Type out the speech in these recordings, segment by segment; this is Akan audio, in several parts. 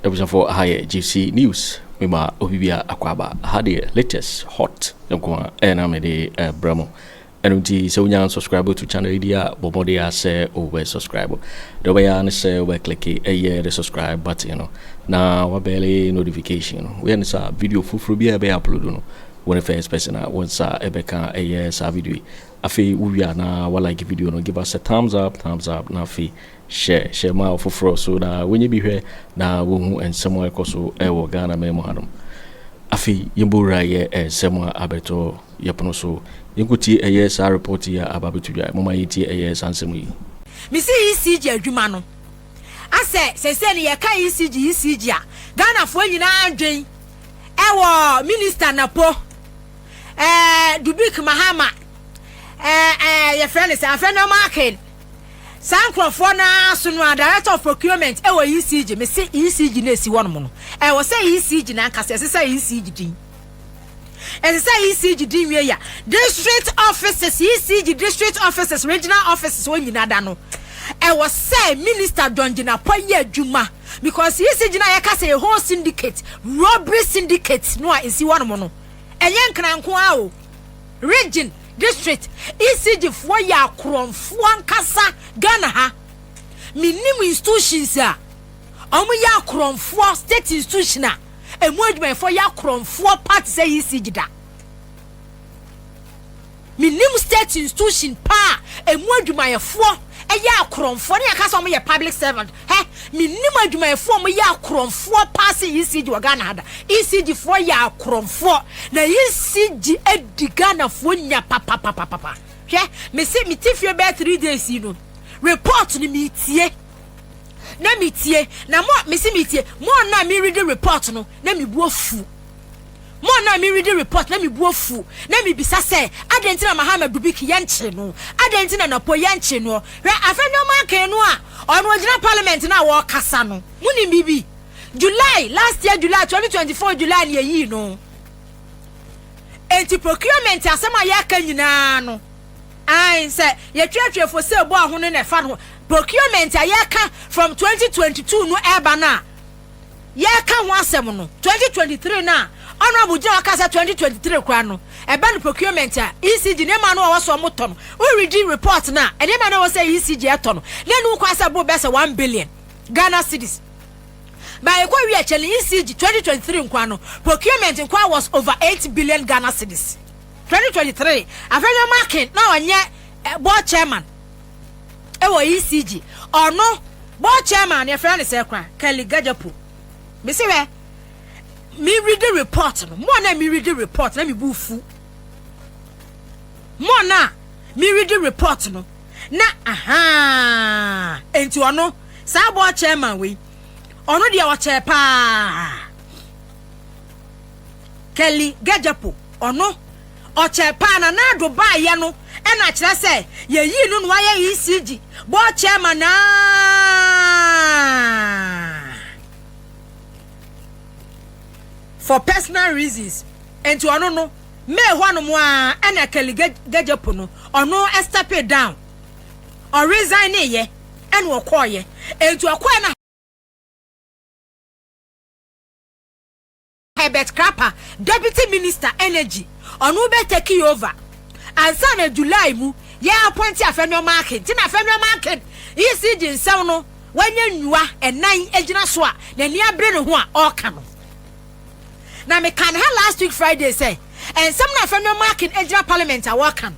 Abusuafoɔ, aha yɛ GC News. Mema obi bia akɔ aha deɛ, latest hot nko a ɛna mede ɛbrɛ mo. Ɛno nti sɛ wonya subscribe to channel yi deɛ a, bɔ mmɔden a sɛ wobɛ subscribe. Deɛ wobɛyɛ ne sɛ wobɛ click ɛyɛ the subscribe button no na wa bell notification no. Woyɛ no saa, video foforɔ bi a ɛbɛyɛ upload no, wo ne first person a wo nsa ɛbɛka ɛyɛ saa video yi. Afei wowie a, na wa like video no, give us a thumbs up, thumbs up, na afei share, share ma foforɔ so na wɔnyɛ bi hwɛ na wɔhu nsɛm a ɛkɔ so ɛwɔ Ghana man mu hanom. Afei yɛmbɔwura yɛ nsɛm a abɛtɔ yɛpono so. Yɛnkɔtie ɛyɛ saa report yi a aba bɛto dwa. Moma yɛntie ɛyɛ saa nsɛm yi. Mesi ECG adwuma no asɛ sɛsɛ no, yɛka ECG, ECG a, Ghanafoɔ nyinaa dwen ɛwɔ Minister Napo, Dubik, Mahama, ɛɛ ɛɛ yɛfrɛ no sɛ Afenyo Markin, saa nkurɔfoɔ naa so no a, director of procurement ɛwɔ ECG. Mesi ECG na esi hɔnom no, ɛwɔ sɛ ECG n'ankasa ɛsɛ sɛ ECG din, ɛsɛ sɛ ECG din wie ya district offices, ECG district offices, regional offices wɔn nyinaa da no, ɛwɔ sɛ Minister John Jinapor yɛ adwuma, because ECG na yɛka sɛ a whole syndicate, robbery syndicate no a esi hɔnom no, ɛnyɛ nkranko a o, region, district ECG foɔ yɛ akorɔmfoɔ ankasa. Ghana ha, minim institutions a wɔn yɛ akorɔmfoɔ, state institution a emu adwumayɛfoɔ yɛ akorɔmfoɔ party sɛ ECG da. Minim state institution paa emu adwumayɛfoɔ ɛyɛ akorɔmfoɔ ne yɛka sɛ wɔn yɛ public servant hɛ. Minim adwumayɛfoɔ wɔn yɛ akorɔmfoɔ paase ECG wɔ Ghana ha da. ECG foɔ yɛ akorɔmfoɔ na ECG adi Ghanafoɔ nya papapapapa. Hwɛ, mesi mi ti fie bɛyɛ 3 days yi no, report no mi tie na mi tie na mo mesi mi tie mo na mi read report no na mi bu afu. Mo na mi read report na mi bu afu na mi bisa sɛ adan ti na Mahama Dubik yɛn nkye no, adan ti na Napo yɛn nkye no. Hwɛ, Afenyo Markin no a ɔno ogyina parliament na wɔrekasa no, mo nim bibi, July last year, July 2024, July ni eyi no. Eti procurement asɛm a yɛaka nyinaa no, ayi sɛ yɛtwerɛtwerɛ fo sɛ ɛbɔ aho no na ɛfa no procurement a yɛka from 2022 no ɛreba no a yɛka ho asɛm no, 2023 no a Honourable gyina waka sɛ 2023 kora no ɛba no, procurement a ECG nneɛma no a wɔwɔ so ɔmo tɔ no, woredi report no a, nneɛma no a wɔwɔ sɛ ECG ɛtɔ no na ɛnu kɔ asɛ bo bɛ sɛ 1 billion Ghana cedis. But ɛkɔ wi akyɛ no, ECG 2023 nkwa no procurement nkwa was over 8 billion Ghana cedis 2023. Afenyo Markin na ɔnyɛ board chairman ɛwɔ ECG. Ɔno board chairman yɛfrɛ no sɛ kora Keli Gadzekpo. Mesi hwɛ, mi read report no mo na mi read report na mi bu fu mo na mi read report no na aha. Nti ɔno saa board chairman wei, ɔno deɛ ɔkyɛ paa, Keli Gadzekpo, ɔno ɔkyɛ paa na naado baayɛ no ɛna kyerɛ sɛ yɛyii no na wayɛ ECG board chairman naa for personal reasons. Nti ɔno no may hɔnom a ɛna Keli Gadzekpo no, ɔno step down, ɔresign ne yɛ ɛna ɔkɔɔyɛ. Nti ɔkɔɛ na Herbert Krapa, Deputy Minister Energy, ɔno bɛ take over ansa na July mu yɛ appoint Afenyo Markin. Nti na Afenyo Markin ECG nsɛm no wanya nnua ɛnan gyina so a n'ani abere ne ho a ɔreka no. Na meka ne ha last week Friday sɛ nsɛm na Afenyo Markin gyina parliament a wɔreka no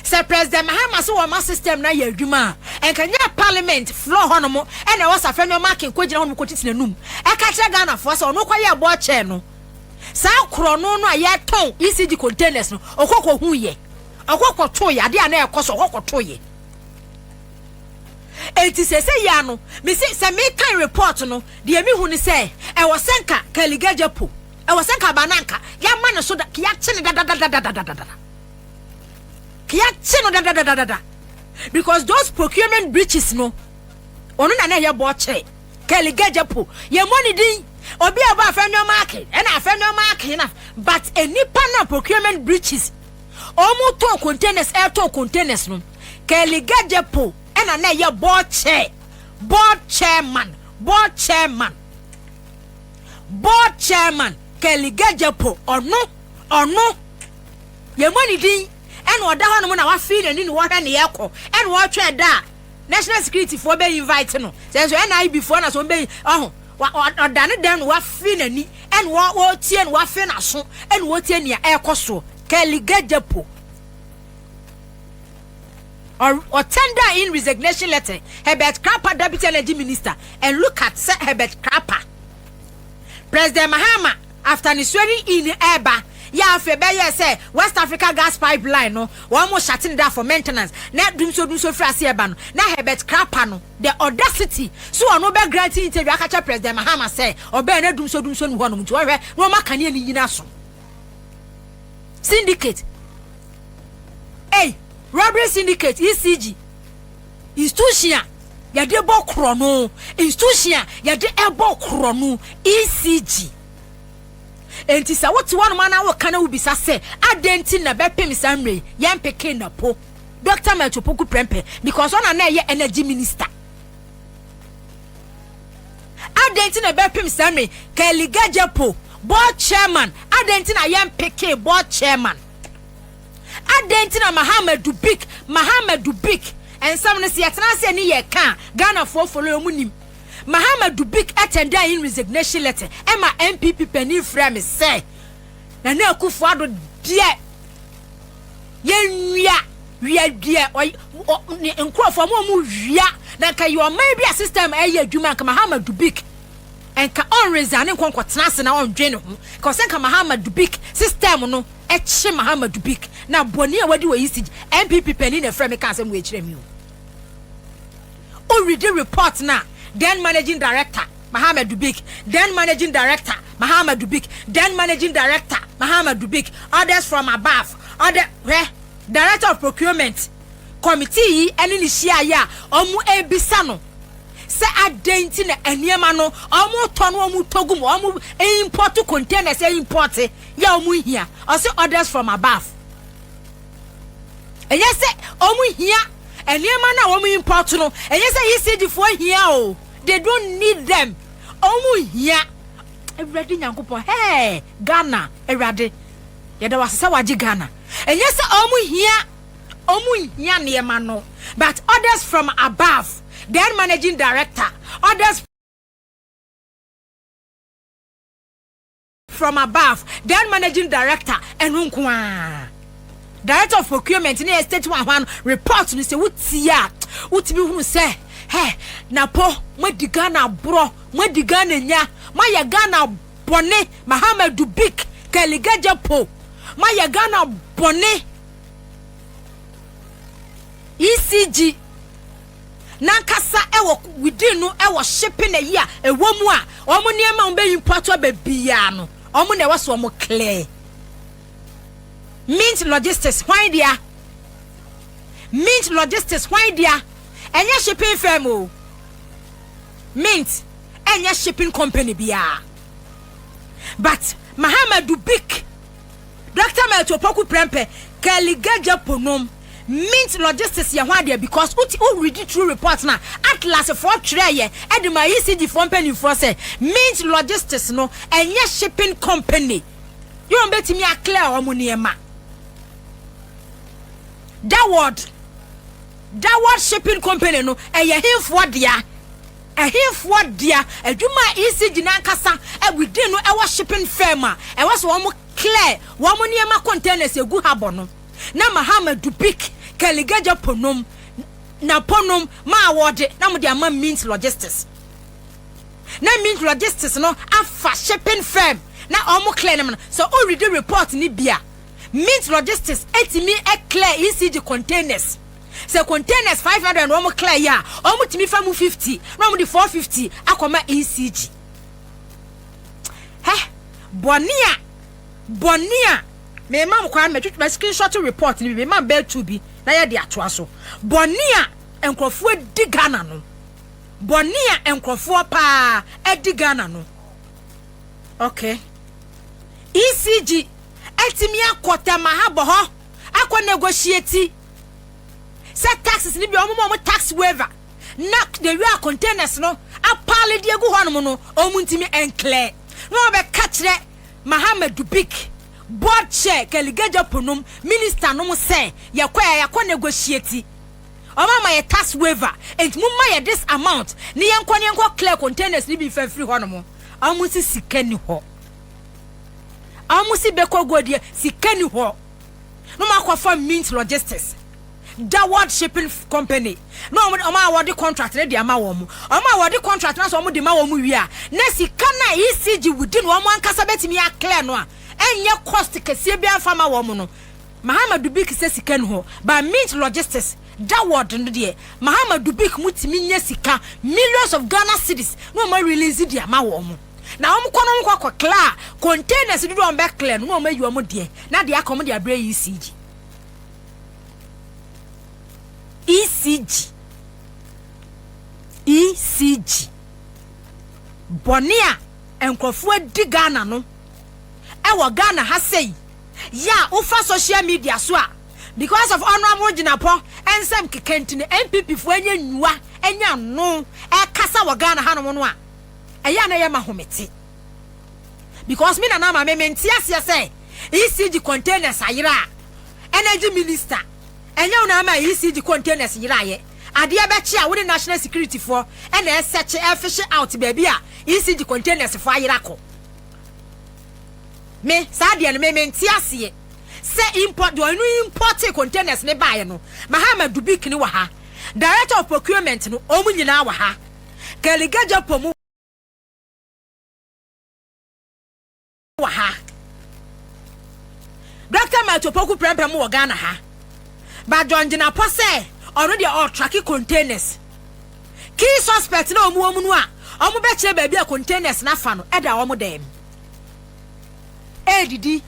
sɛ President Mahama so wɔn ma system na yɛ adwuma a, nka nyɛ parliament floor hɔnom ɛna ɛwɔ sɛ Afenyo Markin kɔ gyina hɔnom kɔ titi n'anum ɛka kyerɛ Ghanafoɔ sɛ ɔno kɔ yɛ board chair no, saa korɔ no a yɛtɔn ECG containers no, ɔkɔ kɔ hu yɛ, ɔkɔ kɔ to yɛ adeɛ a na ɛkɔ so, ɔkɔ kɔ to yɛ. Eti sɛ yɛ ano mesi sɛ mekan report no deɛ, mi hu ni sɛ ɛwɔ sɛ nka Keli Gadzekpo, ɛwɔ sɛ nka abananka yɛama ne so da, yɛakye ne dadadadadadada, yɛakye no dadadadada, because those procurement breaches no, ɔno na na ɛyɛ board chair. Keli Gadzekpo, yɛn mɔ ne din, obi a ɔbɔ Afenyo Markin ɛna Afenyo Markin na, but enipa na procurement breaches, ɔmo tɔn containers, ɛtɔn containers no, Keli Gadzekpo ɛna na ɛyɛ board chair, board chairman, board chairman. Board chairman Keli Gadzekpo, ɔno yɛmmɔ ne din, ɛna ɔda hɔnom na wafee n'ani na wɔhwɛ ne yɛkɔ, ɛna wɔtwɛn da a national security foɔ bɛ invite no, sɛ nso NIB foɔ na so bɛ ɔho ɔda ne dɛm na wafee n'ani, ɛna wɔtie no, wafee n'aso, ɛna wɔtie nea ɛrekɔ soɔ. Keli Gadzekpo ɔtender in resignation letter, Herbert Krapa, deputy energy minister. And look at sɛ Herbert Krapa, President Mahama after ne swearing in ɛɛba yɛ, afei bɛyɛ sɛ West Africa Gas Pipeline no, wɔn mo shutting down for maintenance na dumso dumso firi ase ɛba no, na Herbert Krapa no the audacity so ɔno bɛ grant interview akakyɛ President Mahama sɛ ɔbɛn na dumso dumso ni hɔnom, nti wɔhwɛ na wɔn aka ne ani nyina so. Syndicate, hey, robbery syndicate. ECG institution a yɛde bɔ korɔ no, institution a yɛde ɛbɔ korɔ no, ECG. Nti sɛ wote hɔnom ana woka na wobisa sɛ adɛn nti na bɛpem saa mmerɛ yi yɛmpeke Napo, Dr Matthew Opoku Prempeh, because ɔna na ɛyɛ energy minister, adɛn nti na bɛpem saa mmerɛ Keli Gadzekpo, board chairman, adɛn nti na yɛmpeke board chairman, adɛn nti na Mahamadu Bik, Mahamadu Bik nsɛm no sɛ yɛtena ase ne yɛ ka Ghanafoɔ follow mu nim Mahamadu Bik ɛtender in resignation letter, ɛma NPP panin frɛ me sɛ Nana Akufo Addo deɛ, yɛnwia wia deɛ ɔy ne nkurɔfoɔ mo a mo wia na nka yɛ ɔman bi a system ɛyɛ adwuma, nka Mahamadu Bik nka ɔnresign ne nkɔ nkɔtena ase na ɔndwe ne ho, nka ɔsɛ nka Mahamadu Bik system no ɛkye Mahamadu Bik na bɔnni a wadi wɔ ECG. NPP panin na ɛfrɛ me ka asɛm wɔ ekyirɛ mi o. Ɔredi report na then managing director Mahamadu Bik, then managing director Mahamadu Bik, then managing director Mahamadu Bik, orders from above, order hwɛ director of procurement committee yi ɛne ne hyia yi a ɔmo ebisa no sɛ adan nti na nneɛma no ɔmo tɔ no, ɔmo tɔ gu mu, ɔmo import containers, import yɛ ɔmo hia. Ɔsɛ orders from above. Ɛnyɛ sɛ ɔmo hia nneɛma no a wɔn import no, ɛnyɛ sɛ ECG foɔ hia o, they don't need them, ɔmo hia. Awurade Nyankopɔn, hɛɛ, Ghana, Awurade, yɛda wase sɛ wagye Ghana. Ɛnyɛ sɛ ɔmo hia, ɔmo hia nneɛma no, but orders from above, then managing director, orders from above, then managing director, ɛno nko ara, director of procurement ne estate one one report no, sɛ wotie a wotumi hunu sɛ hɛ Napo, moadi Ghana borɔ, moadi Ghana nya, moayɛ Ghana bɔne. Mahamadu Bik, Keli Gadzekpo, moayɛ Ghana bɔne. ECG nankasa ɛwɔ within no, ɛwɔ shipping ayi a ɛwɔ mu a wɔn nneɛma a wɔn bɛyi import aba biara no, wɔn na ɛwɔ so wɔn clear. Mint Logistics hwan dea? Mint Logistics hwan dea? Ɛnyɛ shipping firm o. Mint ɛnyɛ shipping company biara, but Mahamadu Bik, Dr Matthew Opoku Prempeh, Keli Gadzekpo nom, Mint Logistics yɛ ho adeɛ, because woti wo read through report na Atlas foɔ twerɛ yɛ ɛde ma ECG foɔ mpanimfoɔ sɛ Mint Logistics no ɛnyɛ shipping company yɛ wɔn bɛtumi aclear wɔn nneɛma. Daward Shipping Company no ɛyɛ hemfoɔ dea? Ɛhemfoɔ dea? Adwuma a ECG n'ankasa within no ɛwɔ shipping firm a ɛwɔ sɛ wɔn clear wɔn nneɛma containers egu ha bɔ no, na Mahamadu Bik, Keli Gadzekpo nom na ponom maa wɔde na mo de ama Mint Logistics, na Mint Logistics no afa shipping firm na wɔn clear no mu no. Sɛ ɔredi report ni bi a, Mint Logistics etimi clear ECG containers, sɛ containers 500 na wɔn clear yi a, wɔn tumi fa mu 50 na wɔn de 450 akɔma ECG. Hɛ, bɔnne a bɔnne a mɛma mo kwan mɛtwitwi mɛ screenshot report ni bi, mɛma bɛɛ tu bi na yɛde atoa so. Bɔnne a nkurɔfoɔ di Ghana no, bɔnne a nkurɔfoɔ paa adi Ghana no. Okay, ECG ɛtumi akɔ Tɛma ha bɔ hɔ akɔ negotiate sɛ taxes ni bi, wɔn mo wɔn tax waiver na the way a containers no apaale de egu hɔnom no, wɔn ntumi nclear. Na wɔbɛka kyerɛ Mahama Dubik, board chair Keli Gadzekpo nom, minister nom sɛ yɛkɔ a yɛakɔ negotiate. Wɔn ama yɛ tax waiver nti mo ma yɛ this amount ne yɛnkɔ ne yɛnkɔ clear containers ne bi nfa mfiri hɔ nom. Wɔn si sika ni hɔ. Wɔn si bɛkɔ gold deɛ sika ni hɔ. Na wɔn akɔfa Mint Logistics, Daward Shipping Company na wɔn wɔn a wɔde contract no de ama wɔn. Wɔn a wɔde contract no sɛ wɔn de ma wɔn wie a, na sika na ECG wudi no wɔn ankasa bɛtumi aclear no a ɛnyɛ cost kɛseɛ bi amfa ma wɔn no. Mahama Dubik sɛ sika ni hɔ, but Mint Logistics, Daward no deɛ, Mahama Dubik mu tumi nya sika millions of Ghana cedis na wɔn release de ama wɔn. Na wɔn kɔ no wɔn kɔ kɔ clear containers dodoɔ wɔn bɛ clear no na wɔn ayi wɔn deɛ na deɛ aka wɔn de abrɛ ECG. ECG ECG bɔne a nkurɔfoɔ adi Ghana no ɛwɔ Ghana ha sei yɛ a wofa social media so a, because of Honourable Jinapor nsɛm keka nti no, NPP foɔ anya nnua anya ano ɛkasa wɔ Ghana hanom no a, ɛyɛ a na ɛyɛ ma homete, because me nana ama me mente aseɛ sɛ ECG containers ayera a, energy minister, ɛnyɛ wo na ama ECG containers yeraayɛ. Adeɛ bɛkye a, wode national security foɔ ɛna ɛsɛkye ɛfish out baabi a ECG containers foɔ ayera kɔ. Me saa deɛ no, me mente aseɛ sɛ import deɛ ɔno import containers ne baeɛ no. Mahama Dubik ne wɔ ha, director of procurement no, wɔn nyinaa wɔ ha, Keli Gadzekpo mu wɔ ha, Dr Matthew Opoku Prempeh mu wɔ Ghana ha, but John Jinapor sɛ ɔno deɛ ɔretrack containers. Key suspect na wɔn wɔ mu no a wɔn bɛkyerɛ baabi a containers n'afa no ɛda wɔn dɛm ɛredidi,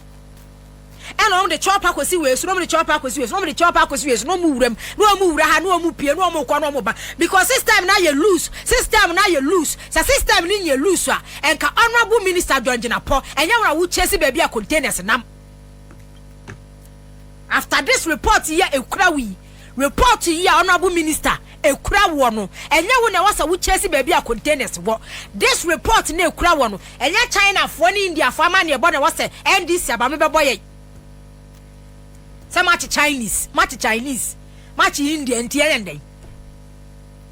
ɛna wɔn de chopper kɔsi wei so na wɔn de chopper akɔsi wei so na wɔn de chopper akɔsi wei so na wɔn wura mu na wɔn wura ha na wɔn pie na wɔn kɔ na wɔn ba, because system na yɛ loose, system na yɛ loose. Sɛ system ni nyɛ loose a, ɛnka Honourable Minister John Jinapor, ɛnyɛ wɔn a wokyɛ si baabi a containers nam. After this report yi a ekura wo yi, report yi a Honourable Minister ekura wɔ no, ɛnyɛ wo na ɛwɔ sɛ wokyɛ si baabi a containers wɔ. This report na ekura wɔ no, ɛnyɛ Chinafoɔ ne Indiafoɔ ama ne ɛbɔ na ɛwɔ sɛ NDC abame bɛbɔ yɛn sɛ makye Chinese, makye Chinese, makye India, nti ɛyɛ ndɛn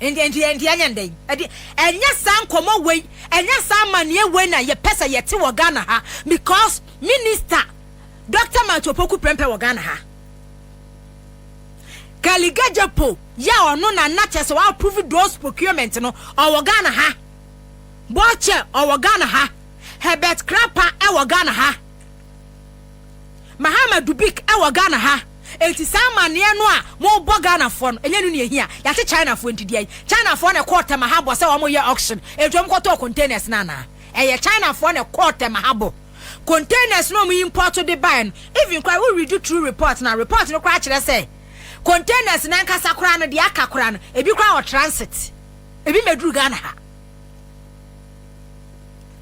nti ɛnyɛ ndɛn ɛde. Ɛnyɛ saa nkɔmɔ wei, ɛnyɛ saa amaneɛ wei na yɛpɛ sɛ yɛte wɔ Ghana ha, because Minister Dr Matthew Opoku Prempeh wɔ Ghana ha, Keli Gadzekpo yɛ a ɔno na na kyerɛ sɛ wɔapprove those procurement no, ɔwɔ Ghana ha, Bɔkyɛ ɔwɔ Ghana ha, Herbert Krapa ɛwɔ Ghana ha, Mahama Dubik ɛwɔ Ghana ha. Eti saa amanneɛ no a mobɔ Ghanafoɔ no, ɛnyɛ no ne ehia. Yɛate Chinafoɔ nti deɛ Chinafoɔ na ɛkɔɔ Tema Harbour sɛ wɔn yɛ auction, eti wɔn kɔtɔɔ containers no anaa? Ɛyɛ Chinafoɔ na ɛkɔɔ Tema Harbour, containers no wɔn import de baeɛ no. Even koraa wo read through report na report no koraa kyerɛ sɛ containers nankasa koraa no deɛ aka koraa no, ebi koraa wɔ transit, ebi mɛduru Ghana ha.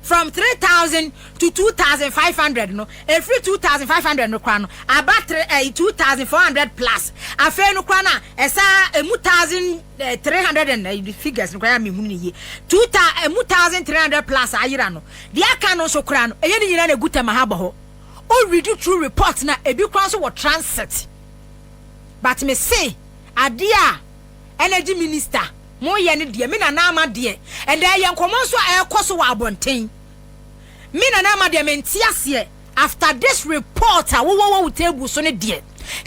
From 3,000 to 2,500 no, efiri 2,500 no koraa no aba three 2,400 plus. Afei no koraa na ɛsa emu 1,300 and figures no koraa mi hu ne yie, two thou emu 1,300 plus ayera no. Deɛ aka no nso koraa no, ɛyɛ ne nyinaa na egu Tema Harbour hɔ. O read through report na ebi koraa nso wɔ transit. But me se adeɛ a energy minister mo yɛ no deɛ, me nana ama deɛ, ɛnna ɛyɛ nkɔmɔ nso a ɛrekɔ so wɔ abɔnten. Me nana ama deɛ, me nte aseɛ. After this report a wowɔ wɔ wo table so no deɛ,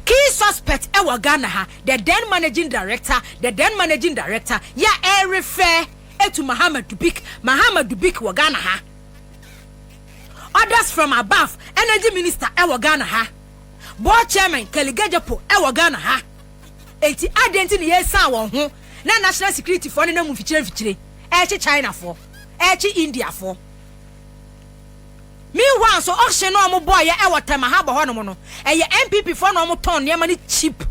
key suspect ɛwɔ Ghana ha, the then managing director, the then managing director yɛ a ɛrefer etu Mahama Dubik. Mahama Dubik wɔ Ghana ha, orders from above energy minister ɛwɔ Ghana ha, board chairman Keli Gadzekpo ɛwɔ Ghana ha. Eti adeɛ nti ne yɛsan wɔn ho na national security foɔ ne nam mfikyire mfikyire ɛrekye Chinafoɔ, ɛrekye Indiafoɔ? Meanwhile nso, auction no a wɔn bɔɔyɛ ɛwɔ Tema Harbour hɔnom no, ɛyɛ NPP foɔ na wɔn tɔn nneɛma no cheap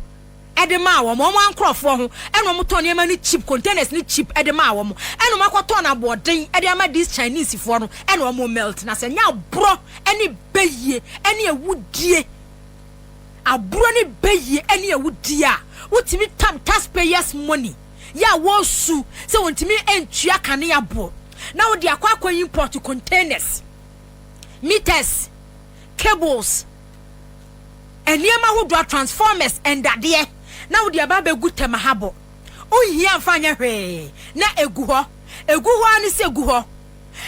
ɛde maa wɔn. Wɔn ankorɔfoɔ ho ɛna wɔn tɔn nneɛma no cheap, containers no cheap ɛde maa wɔn, ɛna wɔn akɔtɔn aboɔden ɛde ama these Chinese foɔ no, ɛna wɔn melt. Na sɛ nyɛ aborɔ ɛne bɛyie ɛne awudie, aborɔ ne bɛyie ɛne awudie a wotumi tam taxpayers' money yɛ a wɔresu sɛ wɔntumi ntua kanea boɔ na wɔde akɔ import containers. Meters, cables, nneɛma ahodoɔ, transformers, ndadeɛ na wode aba abɛgu Tema harbour. Wonhia mfa nyɛ hwee na egu hɔ. Egu hɔ ara ne sɛ egu hɔ.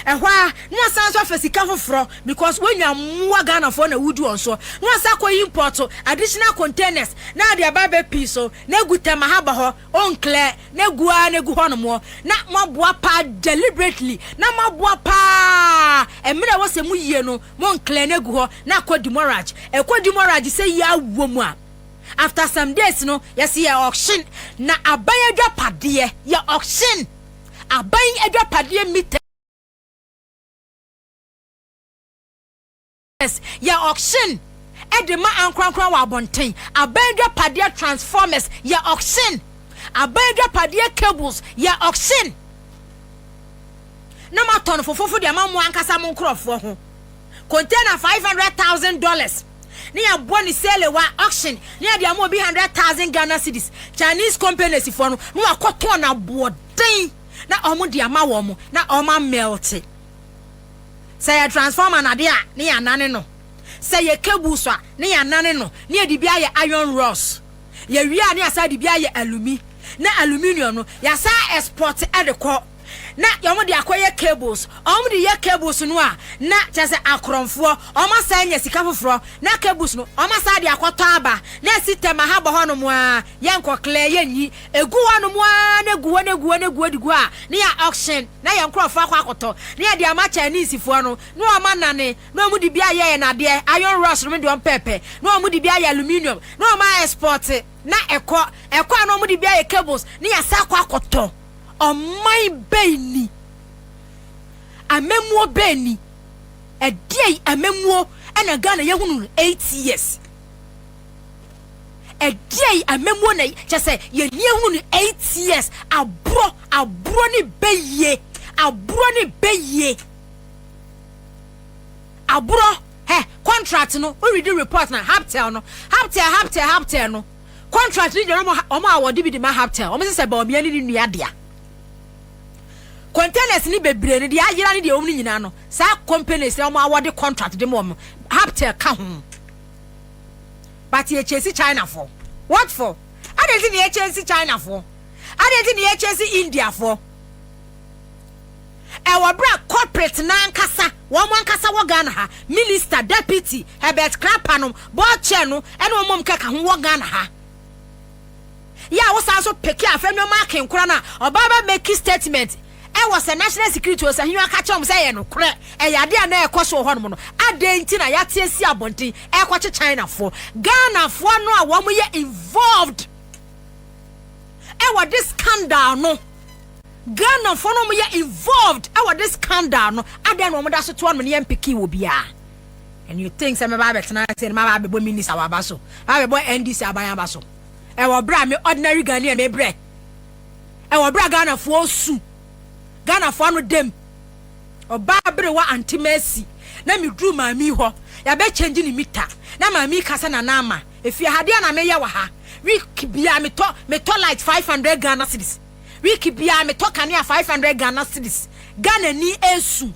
Ɛhɔ ara na wasan nso afa sika foforɔ because woanya mmoa Ghanafoɔ na wodi wɔn soɔ. Na wasan akɔ import additional containers na ade aba abɛpii so na egu Tema harbour hɔ. Onclear na egu ara na egu hɔnom na moaboa paa deliberately na moaboa paa mmerɛ ɛwɔ sɛ moyie no mo nclear na egu hɔ na akɔ demurrage. Ɛkɔ demurrage sɛ yie awɔ mu a, after some days no yɛse yɛ auction na aban adwapadeɛ yɛ auction aban adwapadeɛ meters yɛ auction de ma ankorankora wɔ abɔnten. Aban adwapadeɛ transformers yɛ auction, aban adwapadeɛ cables yɛ auction na moatɔ no fofofo de ama mo ankasa mo nkorɔfoɔ ho. Container $500,000 ne yɛabɔ ne salewa auction ne yɛde ama obi 100,000 Ghana cedis. Chinese companies foɔ no na wakɔtɔn no aboɔden na wɔn de ama wɔn na wɔn amɛlte. Sɛ yɛ transformer no adeɛ a ne yɛanane no, sɛ yɛ cables a ne yɛanane no ne yɛde bi ayɛ iron rods. Yɛwie a ne yɛasan de bi ayɛ alumi na aluminium no yɛasan export de kɔ. Na wɔn de akɔyɛ cables. Wɔn de yɛ cables no a, na kyerɛ sɛ akorɔmfoɔ, wɔn asan anya sika foforɔ. Na cables no, wɔn asan de akɔtɔ aba. Na asi tɛm aha bɔ hɔnom ara, yɛnkɔ clear, yɛnyi. Egu hɔnom ara, na egu hɔ, na egu hɔ, na egu hɔ de gu hɔ a, na yɛ auction, na yɛn nkorɔfoɔ akɔ akɔtɔ. Na yɛde ama Chinese foɔ no, na wɔn anane, na wɔn de bi ayɛ yɛn adeɛ, iron rods nom deɛ wɔn pɛɛpɛ, na wɔn de bi ayɛ aluminium, na wɔn a export, na ɛkɔ. Ɛkɔ a na wɔn de bi ayɛ cables, na yɛasan akɔ akɔtɔ. Ɔman bɛn ni? Amammuo bɛn ni? Ɛdeɛn amammuo ɛna Ghana yɛhunu no 8 years? Ɛdeɛn amammuo na kyɛ sɛ yɛni ehunu no 8 years? Aborɔ, aborɔ ne bɛyie, aborɔ ne bɛyie, aborɔ. Hɛ, contract no, woredi report na Hubtel no, Hubtel, Hubtel, Hubtel no contract ni gyina wɔn a wɔde bi de ma Hubtel. Wɔn sɛ Bawumia ne ne nua dea. Containers ni bebree no deɛ ayera ne deɛ wɔn no nyinaa no, saa companies na wɔn a wɔde contract de ma wɔn, Hubtel ka ho. But yɛ chase China foɔ. What for? Adi ti na yɛ chase China foɔ? Adi ti na yɛ chase India foɔ? Ɛwɔ bere a corporate n'ankasa wɔn ankasa wɔ Ghana ha, minister, deputy Herbert Krapa no, board chair no, ɛne wɔn kɛka ho wɔ Ghana ha. Yɛ a wosan so pick afɛ nneɛma akenkora no a ɔbaa bɛ make statement ɛwɔ sɛ national security ɔsɛ aka kyerɛ wɔn sɛ ɛyɛ nokorɛ, ɛyɛ adeɛ a na ɛkɔ so wɔ hɔnom no. Adeɛ nti na yɛate asi abɔnten ɛkɔkye Chinafoɔ, Ghanafoɔ no a wɔn yɛ involved ɛwɔ this scandal no? Ghanafoɔ no wɔn yɛ involved ɛwɔ this scandal no, adeɛ na wɔn da so toɔ no ne yɛn pick wɔ biara. And you think sɛ mɛba abɛtena ase no, mɛba abɛbɔ minister wɔ aba so, mɛba abɛbɔ NDC aban aba so ɛwɔ berɛ a me ordinary Ghanaian mebrɛ, ɛwɔ berɛ a Ghanafoɔ su, Ghanafoɔ ano dɛm. Ɔbaa berewa Auntie Mercy na meduru maame yi hɔ, yɛabɛ change ne meter na maame yi ka sɛ, "Nana Ama, efie ha deɛ na meyɛ wɔ ha, week biara metɔ light 500 Ghana cedis, week biara metɔ kanea 500 Ghana cedis." Ghana ni esu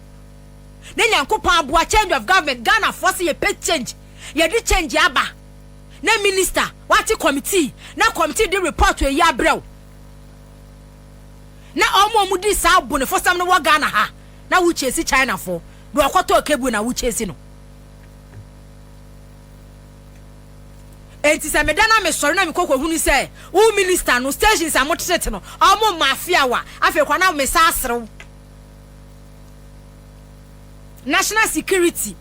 ne Nyankopɔn aboa, change of government, Ghanafoɔ sɛ yɛpɛ change, yɛde change aba na minister wate committee na committee de report eyi abrɛw na ɔmo a ɔmo di saa abonefosɛm no wɔ Ghana ha na wokyesi Chinafoɔ de ɔkɔtɔ cable na wokyesi no. Enti sɛ meda na mesɔre na mekɔ kɔhunu sɛ wo minister no stations a motete no ɔmo ma afiawa afei kora na mesa aserew. National security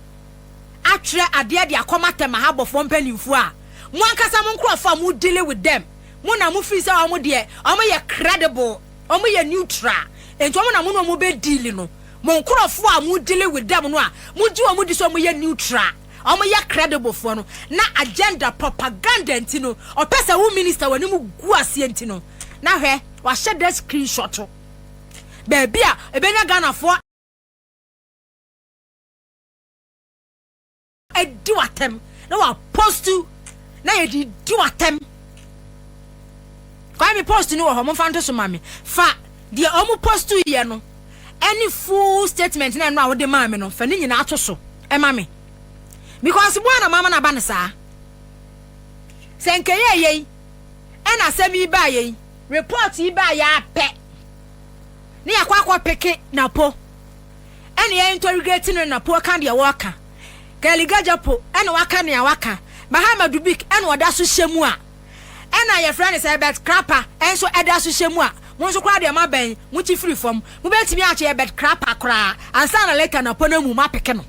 atwerɛ adeɛ de akɔma Tɛma ha bɔfoɔ mpanimfoɔ a mo ankasa mo nkurɔfoɔ a mo dealing with them, mo na mo feel sɛ ɔmo deɛ ɔmo yɛ credible, ɔmo yɛ neutral, nti ɔmo na mo na ɔmo bɛ deal no. Mo nkurɔfoɔ a mo dealing with them no a mo gye ɔmo di sɛ ɔmo yɛ neutral, ɔmo yɛ credible foɔ no, na agenda propaganda nti no, ɔpɛ sɛ wo minister wɔ anim gu aseɛ nti no, na hwɛ wahyɛ da screenshot baabi a ebenya Ghanafoɔ adi w'atɛm na wapost na yɛde di w'atɛm. Kwame, post no wɔ hɔ, momfa nto so ma me. Fa deɛ ɔmo post yɛ no ɛne full statement na ɛno a wode maa me no, fa ne nyinaa to so. Ɛma me because mo ana mama na ba ne saa. Sɛ nkɛyɛ yei ɛna asɛm yi baa yei, report yi baa yɛ apɛ ne yɛakɔ akɔ peke Napo, ɛna yɛ interrogate no. Napo ka deɛ wɔka, Keli Gadzekpo ɛna waka nea waka, Mahama Dubik ɛna ɔda so hyɛ mu a, ɛna yɛfrɛ no sɛ Herbert Krapa ɛnso ɛda so hyɛ mu a, mo nso koraa deɛ mabɛn mo ti firi fam, mobɛtumi akyɛ Herbert Krapa koraa ansa na later Napo no mu mapeke no.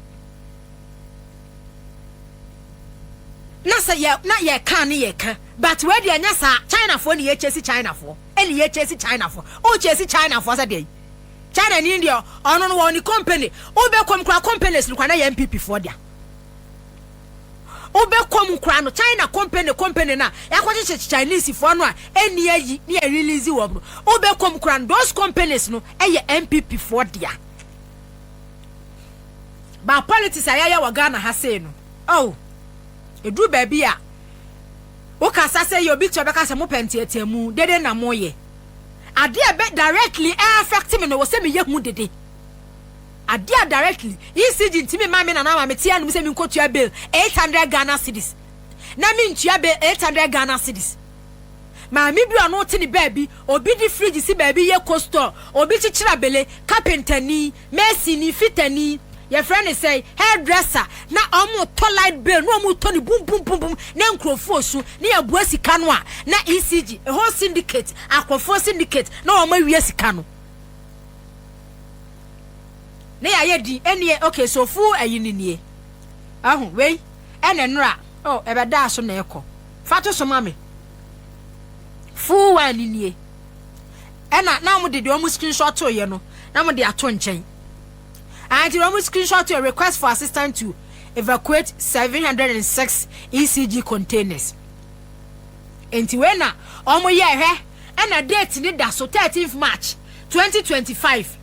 Na sɛ yɛ na yɛka ne yɛka, but wei deɛ ɛnyɛ saa. Chinafoɔ ne yɛkyɛ si Chinafoɔ, ɛne yɛkyɛ si Chinafoɔ, wokyɛ si Chinafoɔ sɛ deɛ China ni deɛ, ɔno no wɔ ne company. Wobɛkɔm koraa, companies no koraa na yɛ NPP foɔ dea. Wobɛkɔm koraa no, China company no a yɛakɔkyekyɛ Chinese foɔ no a ɛnni ayi ne yɛ release wɔ no, wobɛkɔm koraa no, those companies no ɛyɛ NPP foɔ dea. Ba politics a yɛayɛ wɔ Ghana ha sei no, oh, ɛduru baabi a wokasa sɛ yɛ obi tia, bɛka sɛ mopɛ nteateamu dede na moyɛ adeɛ a bɛ directly ɛ affect me no wɔ sɛ meyɛ hu dede. Adeɛ a directly ECG ntumi ma me nana ma me te anum sɛ menkɔtua bill 800 Ghana cedis na mentua bill 800 Ghana cedis. Maame bi a ɔno te ne baabi, obi de fridge si baabi yɛ cold store, obi kyekyere abele, carpenter-ni, mason-ni, fitter-ni, yɛfrɛ ne sɛ hairdresser, na ɔmo tɔ light bill na ɔmo tɔ ne bum bum bum bum na nkurɔfoɔ su ne yɛboa sika no a, na ECG ɛhɔ syndicate, akorɔfoɔ syndicate na ɔmo awia sika no ne yɛayɛ din ɛneɛ. Okay, so full ayi ne nie, ɛho wei ɛna nnora oh, ɛbɛdaa so na ɛkɔ fa to so ma me. Full one ni nie, ɛna na wɔn de deɛ wɔn screenshot yɛ no na wɔn de ato nkyɛn. Anti wɔn screenshot yɛ request for assistance to evacuate 706 ECG containers. Nti wei na wɔn yɛ hwɛ, ɛna date ni da so, 13th March 2025.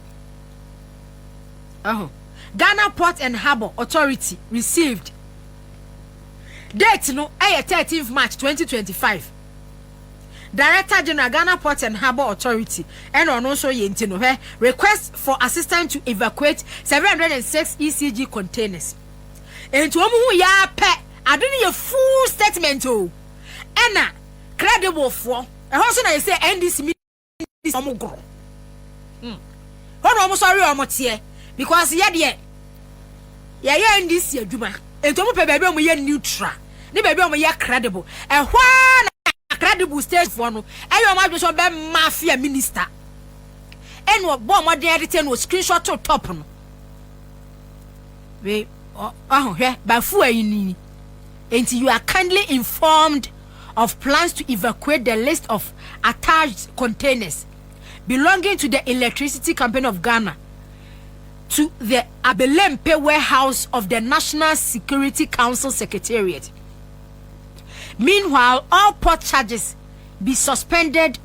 Ɛho Ghana Port and Harbour Authority received, date no ɛyɛ 13th March 2025. Director General, Ghana Port and Harbour Authority, ɛna ɔno nso yɛ. Nti no hwɛ, request for assistance to evacuate 706 ECG containers. Nti wɔn ho yɛ apɛ ade no yɛ full statement o, ɛna credible foɔ ɛhɔ nso na yɛ sɛ NDC mi wɔn gorɔ hɔ na wɔn sɔre wɔn teɛ, because yɛ deɛ yɛyɛ NDC adwuma. Nti wɔn pɛ baabi a wɔn yɛ neutral ne baabi a wɔn yɛ credible. Ɛhɔ ara na credible state foɔ no ɛyɛ wɔn adwene sɛ wɔn bɛ mafia minister, ɛna ɔbɔ ɔmɔden ɛde tɛ no screenshot to top no. Wei ɔho hwɛ bafu ayi ni. Nti you are kindly informed of plans to evacuate the list of attached containers belonging to the Electricity Company of Ghana to the Abelempe warehouse of the National Security Council Secretariat. Meanwhile, all port charges be suspended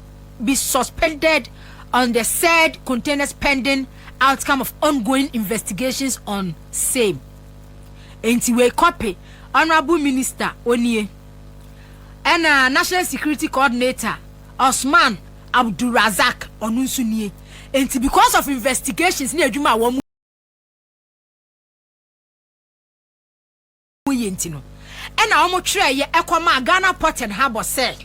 on the said containers pending outcome of ongoing investigations on same. Enti wei copy Honourable Minister onie, ɛna National Security Coordinator Osman Abdulrazak ɔno nso nie. Enti because of investigations ne adwuma a wɔn yɛ nti no, ɛna wɔn twerɛ yɛ ɛkɔma Ghana Port and Harbour sɛ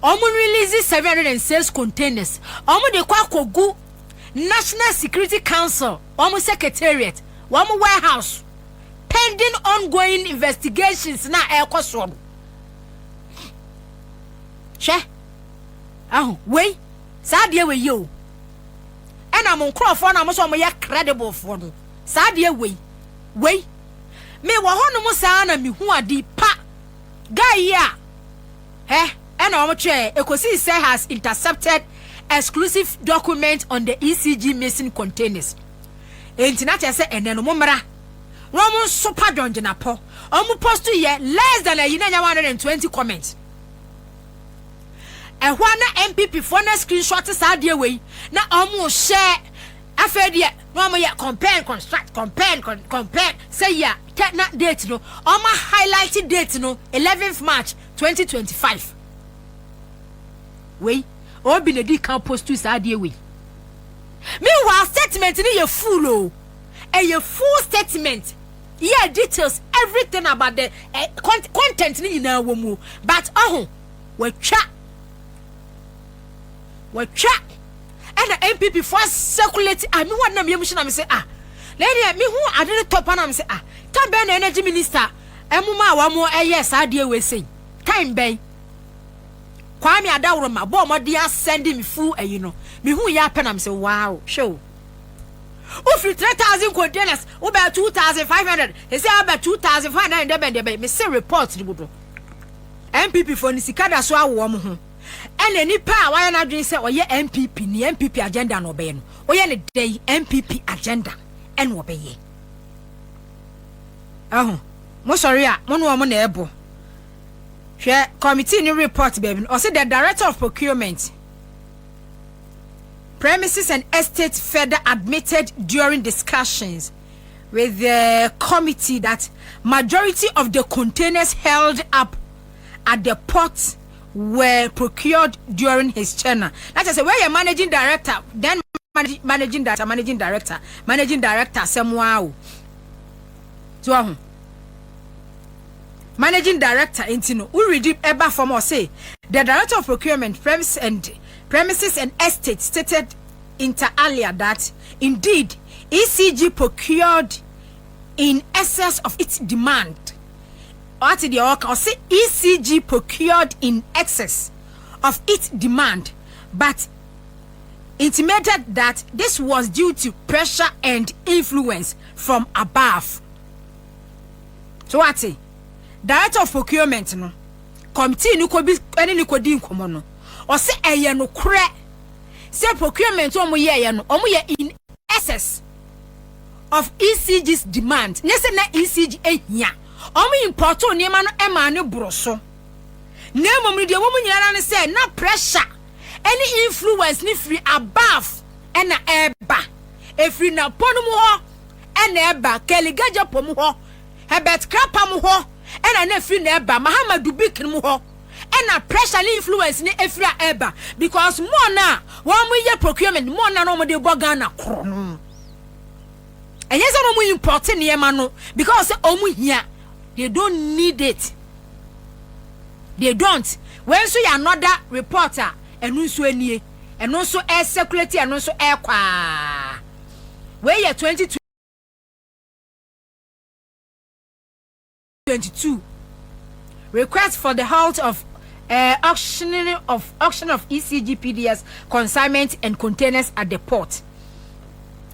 wɔn release 706 containers, wɔn de kɔ akɔgu National Security Council wɔn secretariat wɔn warehouse pending ongoing investigations na ɛrekɔ soɔ no. Hwɛ aho wei, saa adeɛ wei yi o, ɛna mo nkurɔfoɔ na mo sɛ wɔn yɛ credible foɔ no, saa adeɛ wei me wɔ hɔnom saa na mehu ade pa guy yi a ɛ ɛna wɔn twerɛ ekosi sɛ has intercepted exclusive document on the ECG missing containers. Enti na kyerɛ sɛ ɛnɛ no mo mmra wɔn nso pa John Jinapor. Wɔn post yɛ less than ayi na nya 120 comments. Ɛhɔ a na NPP foɔ na screenshot saa adeɛ wei na wɔn hyɛ. Afei deɛ na wɔn yɛ compare and construct, compare and compare sɛ yi a tɛ na date no wɔn highlight date no, 11th March 2025. Wei obi na di kan post saa adeɛ wei. Meanwhile, statement no yɛ full o, ɛyɛ full statement. Yeah, details, everything about the content ne nyinaa wɔ mu, but ɔho watwa watwa ɛna NPP fo circulate. Ah, mi wa nam yam hyɛ na mi sɛ, ah, na ɛdeɛ mi hu ade ne tɔ pa na mi sɛ, ah, time bɛn na Energy Minister ɛmoma a wɔn ɛyɛ saa adeɛ wɔ ese time bɛn? Kwame Adaworoma bɔɔ ɔmɔden asɛnde mi fu ɛyi no, mi hu yɛ apɛ na mi sɛ, wow, hwɛ o, wofiri 3,000 containers wobɛ 2,500, ɛsɛ abɛ 2,500 dɛbɛn dɛbɛn. Mi sɛ report ni mu do, NPP fo ne sika da so awo wɔn ho, ɛna nipa a wayɛ n'adwene sɛ ɔyɛ NPP ni, NPP agenda na ɔbɛyɛ no, ɔyɛ ne dɛ yi NPP agenda ɛna ɔbɛyɛ. Ɛho mo sɔre a, mo ne wɔn na ɛbɔ. Hwɛ committee ni report baabi no, ɔsɛ the Director of Procurement, Premises and Estate further admitted during discussions with the committee that majority of the containers held up at the port were procured during his tenure. That is where your managing director, then managing director, managing director, managing director, sɛmoa o. So, managing director nti no, woredi ɛba fam, ɔse the Director of Procurement, Premises and Estate stated inter alia that indeed ECG procured in excess of its demand. Ɔate deɛ ɔka? Ɔse ECG procured in excess of its demand, but intimated that this was due to pressure and influence from above. So wate, Director of Procurement no, committee no kɔ bi ɛne ne kɔ di nkɔmɔ no, ɔsɛ ɛyɛ no korɛ sɛ procurement wɔn yɛɛyɛ no, wɔn yɛ in excess of ECG's demand. Nyɛ sɛ na ECG ehia, wɔn import nneɛma no ɛmaa ne boro so, na mmom no deɛ wɔn nyinaa ne sɛ na pressure ɛne influence ne firi above ɛna ɛɛba, efiri napɔ no mu hɔ ɛna ɛba, Keli Gadzekpo mu hɔ, Herbert Krapa mu hɔ ɛna na efiri na ɛba, Mahama Dubik mu hɔ ɛna pressure ne influence ne efiri a ɛba, because more na wɔn mo yɛ procurement, more na wɔn de bɔ Ghana korɔ no. Ɛnyɛ sɛ wɔn import nneɛma no because sɛ wɔn hia. They don't need it, they don't. Wɔn nso yɛ another report a ɛno nso nie, ɛno nso ɛcirculate, ɛno nso ɛkɔ. Wei yɛ 2022 request for the halt of auctioning of auction of ECG PDS consignment and containers at the port.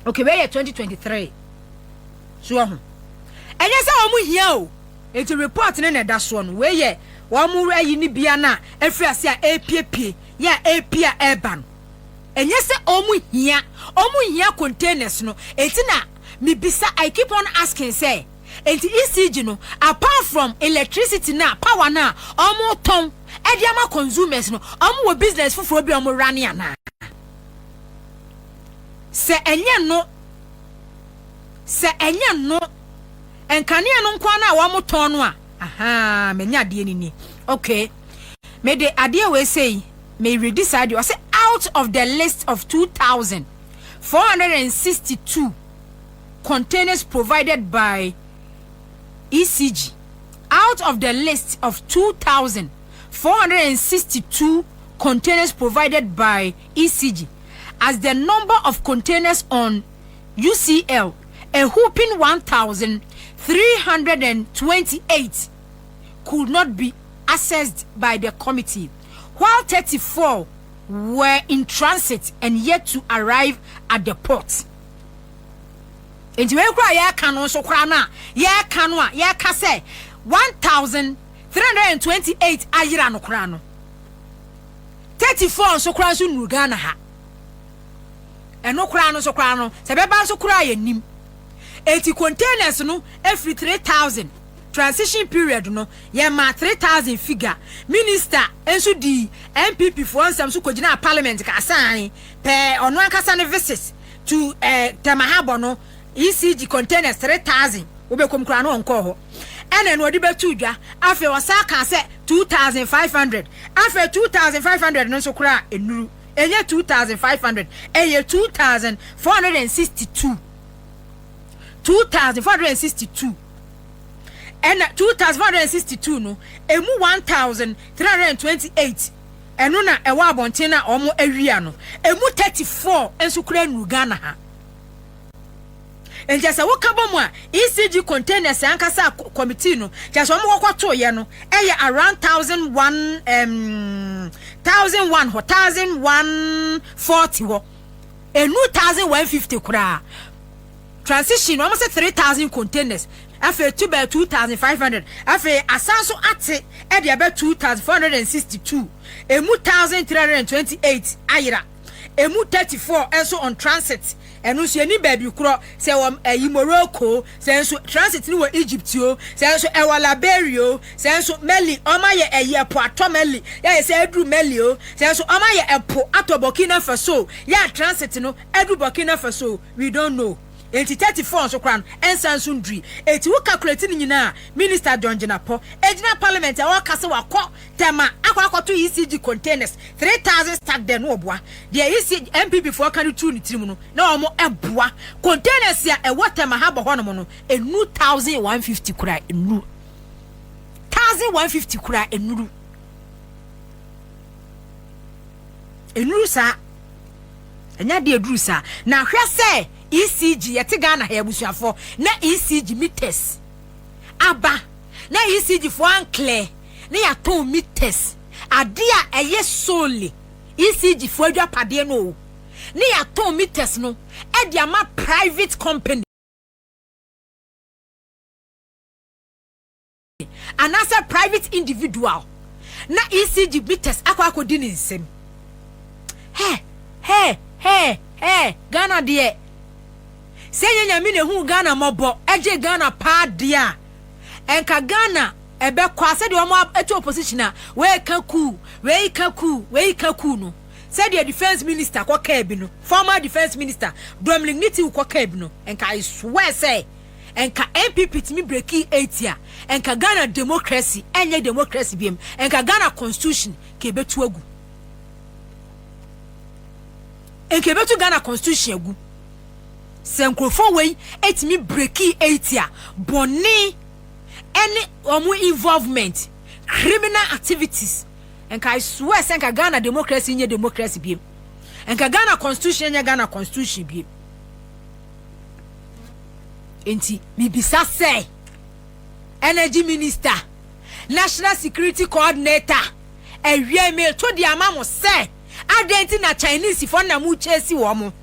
Okay, wei yɛ 2023 so. Ɔho ɛnyɛ sɛ wɔn hia o, eti report ne na ɛda soɔ no. Wei yɛ wɔn ayi ne bia na efiri ase a epiepie yɛ a epie a ɛɛba no. Ɛnyɛ sɛ wɔn hia, wɔn hia containers no. Eti na mibisa, I keep on asking sɛ eti ECG no, apart from electricity na power na wɔn tɔn ɛde ama consumers no, wɔn wɔ business foforɔ bi a wɔn run anaa? Sɛ ɛnyɛ no, sɛ ɛnyɛ no nkanea no nko na wɔn tɔn no a, aha, menya adeɛ ni ni. Okay, mede adeɛ wei sei me read saa deɛ. Ɔsɛ out of the list of 2,462 containers provided by ECG, out of the list of 2,462 containers provided by ECG, as the number of containers on UCL, a whooping 1,328 could not be accessed by the committee, while 34 were in transit and yet to arrive at the port. Nti wei kora yɛreka no nso kora no a yɛreka no a yɛreka sɛ 1,328 ayera no kora no, 34 nso kora nso nuru Ghana ha. Ɛno kora no nso kora no sɛ bɛba nso kora yɛ nim. Eti containers no efiri 3,000, transition period no yɛma 3,000 figure. Minister nso di NPP foɔ nsɛm so kɔgyina parliament kasan pɛɛ ɔno ankasa ne visit to Tema Harbour no, ECG containers 3,000 wobɛkɔm koraa no ɔnkɔɔ hɔ, ɛna no ɔde bɛtu dwa. Afei ɔsan ka sɛ 2,500. Afei 2,500 no nso koraa enuru, ɛnyɛ 2,500, ɛyɛ 2,462, 2,462. Ɛna 2,462 no, ɛmu 1,328 ɛno na ɛwɔ abɔnten na wɔn awia no. Ɛmu 34 nso kura nuru Ghana ha. Nti sɛ woka bɔ mu a, ECG containers ankasa committee no kyerɛ sɛ wɔn kɔkɔ toeɛ no ɛyɛ around 1,001, 1,001 hɔ, 1,140 hɔ, enu 1,150 koraa. Transition wɔn sɛ 3,000 containers, afei tu bɛɛ 2,500, afei asan so ate ɛde ɛbɛ 2,462, emu 1,328 ayera, emu 34 nso on transit. Ɛno nso yɛni baabi korɔ sɛ wɔ ɛyi Morocco, sɛ nso transit ni wɔ Egypt o, sɛ nso ɛwɔ Liberia o, sɛ nso Mali ɔmo ayɛ ɛyi ɛpo atɔ Mali yɛyɛ sɛ ɛduru Mali o, sɛ nso ɔmo ayɛ ɛpo atɔ Burkina Faso, yɛ transit no ɛduru Burkina Faso, we don't know. Eti 34 nso koraa no ɛnsa nso nduri. Eti wo calculate ne nyinaa, Minister John Jinapor egyina Parliament a ɔka sɛ wakɔ Tema akɔto ECG containers 3,000 stack there no, ɔboa deɛ ECG NPP foɔ ka no tu ne tirim no na wɔn ɛboa. Containers a ɛwɔ Tema ha bɔ hɔnom no enu 1,150 koraa, enuru 1,150 koraa, enuru saa. Ɛnyɛ adeɛ eduru saa. Na hwɛ sɛ ECG yɛte Ghana ha, abusuafoɔ, na ECG meters aba na ECG foɔ anclear ne yɛatɔn meters, adeɛ a ɛyɛ solely ECG foɔ adwapadeɛ no o, ne yɛatɔn meters no ɛde ama private company anaasɛ private individual na ECG meters akɔdi ne nsam. Hɛ hɛ hɛ hɛ, Ghana deɛ, sɛ nyɛ Nyame na ehu Ghana mmɔbɔ ɛgye Ghana paa deɛ a, ɛnka Ghana ɛbɛkɔ a sɛdeɛ wɔn ɛto opposition a wei ka coup, wei ka coup, wei ka coup no, sɛdeɛ Defence Minister kɔ kaa bi no, former Defence Minister Dominic Nitiwul kɔ kaa bi no, nka I swear sɛ nka NPP tumi break 80 a, nka Ghana democracy ɛnyɛ democracy biem, nka Ghana constitution ka ebetu agu, nka ebetu Ghana constitution agu. Sɛ nkurɔfoɔ wei etumi break 80 a, bɔnne ɛne wɔn involvement, criminal activities, nka I swear sɛ nka Ghana democracy nyɛ democracy biem, nka Ghana constitution nyɛ Ghana constitution biem. Nti bibisa sɛ Energy Minister, National Security Coordinator, awia mi to di ama mo sɛ adan ti na Chinese fo na mo kyɛ si wɔn mo,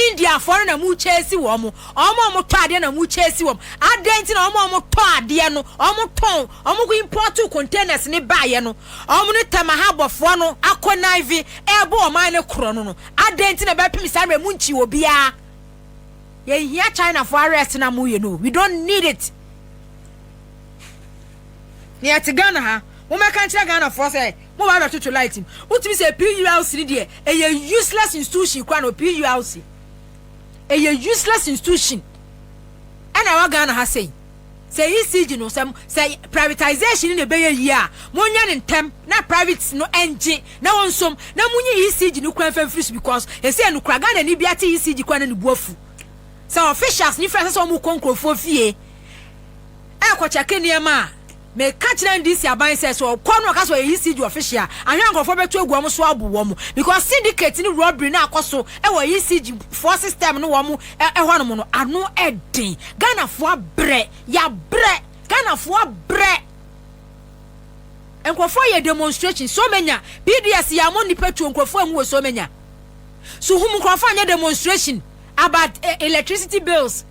India fo no na mo kyɛ si wɔn mo, ɔmo a ɔmo tɔ adeɛ na mo kyɛ si wɔn. Adan ti na ɔmo a ɔmo tɔ adeɛ no, ɔmo tɔn, ɔmo ko import containers ne baayɛ no, ɔmo ne Tema ha abɔfoɔ no akɔ naive ɛɛbɔ ɔman ne korɔ no. Adan ti na bɛpem saa mmerɛ mu nkyi obiara? Yɛnhia China for arrest na mo yɛ no, we don't need it. Ne yɛte Ghana ha, wɔmɛka nkyerɛ Ghanafoɔ sɛ mo ba bɛtoto light mu. Wotumi sɛ PURC ni deɛ, ɛyɛ useless institution kora no. PURC ɛyɛ useless institution ɛna ɛwɔ Ghana ha sɛyi. Sɛ ECG no, sɛ privatization ne ɛbɛyɛ yie a, monyɛ ne ntɛm na private no ɛngye na wɔn nsom na monyi ECG no kura mfɛn firi so, because esi ɛnukura Ghana ni bi ate ECG kura na ne bu afu sɛ officials ni fɛ sɛ wɔn kɔ nkurɔfoɔ fie ɛkɔkyɛke nneɛma a. Meka kyerɛ NDC aban sɛ ɔkɔ no ɔka sɛ ɔyɛ ECG official, ahwɛ nkurɔfoɔ bɛto agu wɔn so abo wɔn, because syndicate ne robbery no akɔ so ɛwɔ ECG foɔ system no wɔn ɛhɔ nom no ano ɛden. Ghanafoɔ abrɛ, yabrɛ, Ghanafoɔ abrɛ. Nkurɔfoɔ yɛ demonstration so manya PDS yɛ amo nipa tuo nkurɔfoɔ enwu wɔ so manya so hum nkurɔfoɔ anyɛ demonstration about electricity bills.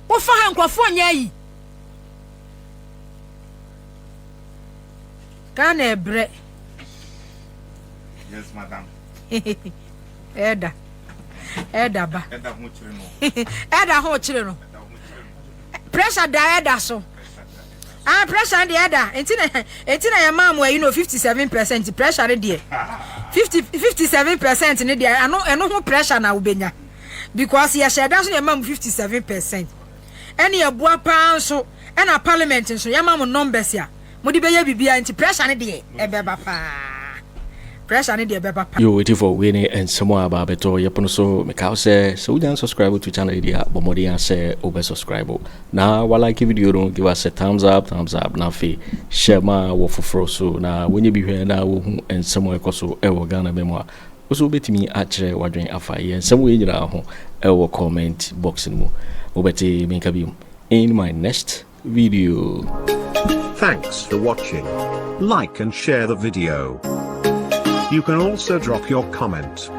Wofa ha nkurɔfoɔ nyɛ ayi. Ghana ɛbrɛ. Yes, madam. Ɛda ɛda ba. Ɛda ho kyerɛ no. Ɛda ho kyerɛ no. Ɛda ho kyerɛ no. Pressure da ɛda so. Pressure da. Ah, pressure deɛ ɛda nti na yɛ maa mo ayi no 57%. Pressure ne deɛ, 57% ne deɛ, ano ɛno ho pressure na wobɛnya, because yɛhyɛ ɛda so na yɛ maa mo 57%. Ɛne ɛboa paa nso, ɛna Parliament nso yɛ maa mo numbers a mo de bɛyɛ biribiara, nti pressure ne deɛ ɛbɛba paa. Pressure ne deɛ ɛbɛba pa. Yo, etifoɔ, wei ne nsɛm a aba abɛtɔ yɛpono so. Meka wo sɛ sɛ wonya subscribe to channel yi deɛ a, bɔ mmɔden a sɛ wobɛ subscribe na walike video no, give us a thumbs up, thumbs up, na afei hyɛ ma wɔ foforɔ so na wɔnyɛ bi hwɛ na wɔhu nsɛm a ɛkɔ so ɛwɔ Ghana bɛ mu a wo so wobɛtumi akyerɛ w'adwene afa yɛ nsɛm wei nyinaa ho ɛwɔ comment box no mu. Wobɛte menka biom in my next video. Thanks for watching. Like and share the video. You can also drop your comment.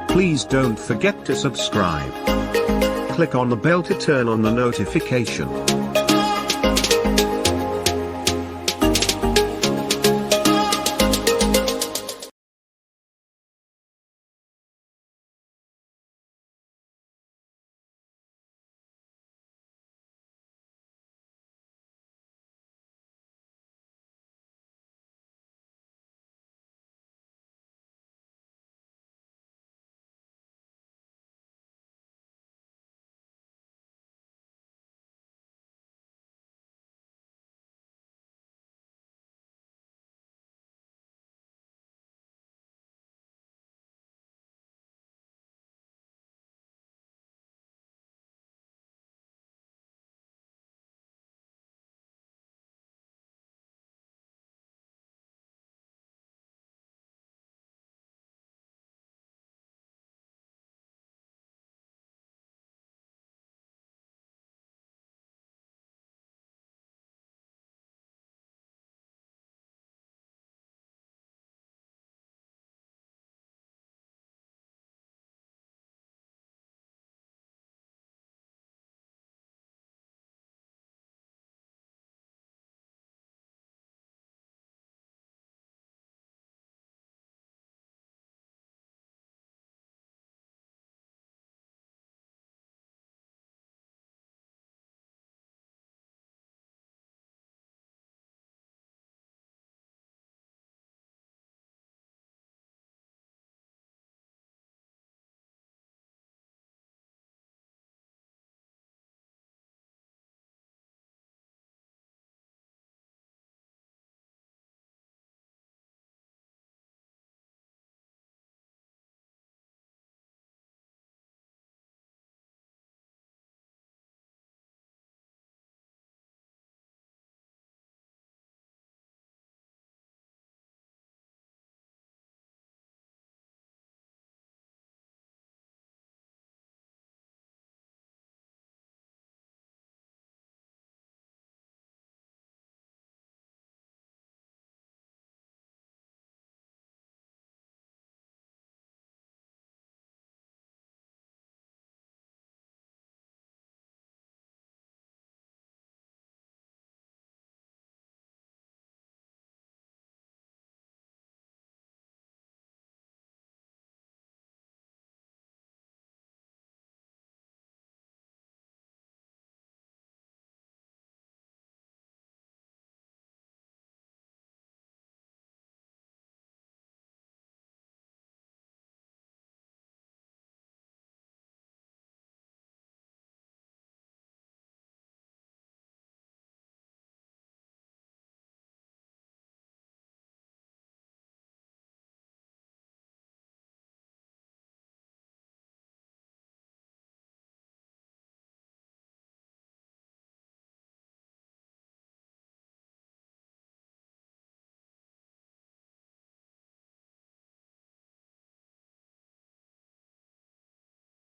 Please don't forget to subscribe. Click on the bell to turn on the notification.